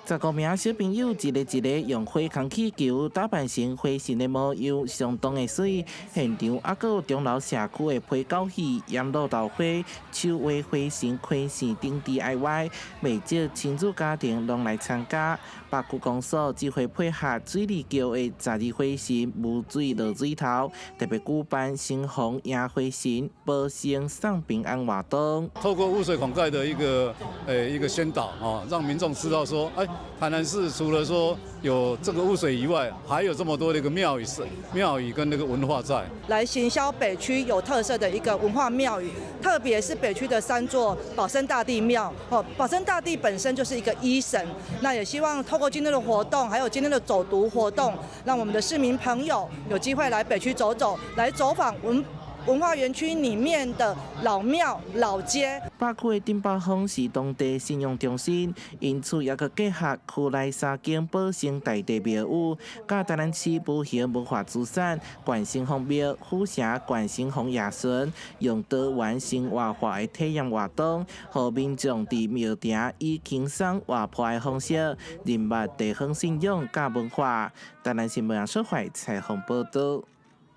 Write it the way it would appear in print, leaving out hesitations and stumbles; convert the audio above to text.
15名小朋友一个一个用火空氣球打扮成火神的模樣，相當的媠。現場猶閣有中樓社區的皮狗戲、閻羅豆花、手畫火神開線等 DIY，袂少親子家庭攏來參加。北區公所這回配合水利局的十二火神無水落水頭，特別舉辦新豐迎火神、保生送平安活動。透過污水孔蓋的一個宣導，哦，讓民眾知道說，哎，台南市除了說有這個污水以外，還有這麼多的一個廟宇、廟宇跟那個文化在。來行銷北區有特色的一個文化廟宇，特別是北區的三座保生大帝廟。哦，保生大帝本身就是一個醫神，那也希望透過今天的活動，還有今天的走讀活動，讓我們的市民朋友有機會來北區走走，來走訪文化園區裡面的老廟老街。北區的頂北方是當地信仰中心，因此也閣結合區內三間保生大帝廟宇，佮台南市無形文化資產關聖王廟、府城關聖王爺巡，用多元生活化的體驗活動，予民眾佇廟埕以輕鬆活潑的方式，認捌地方信仰佮文化。台南新聞小懷採訪報導。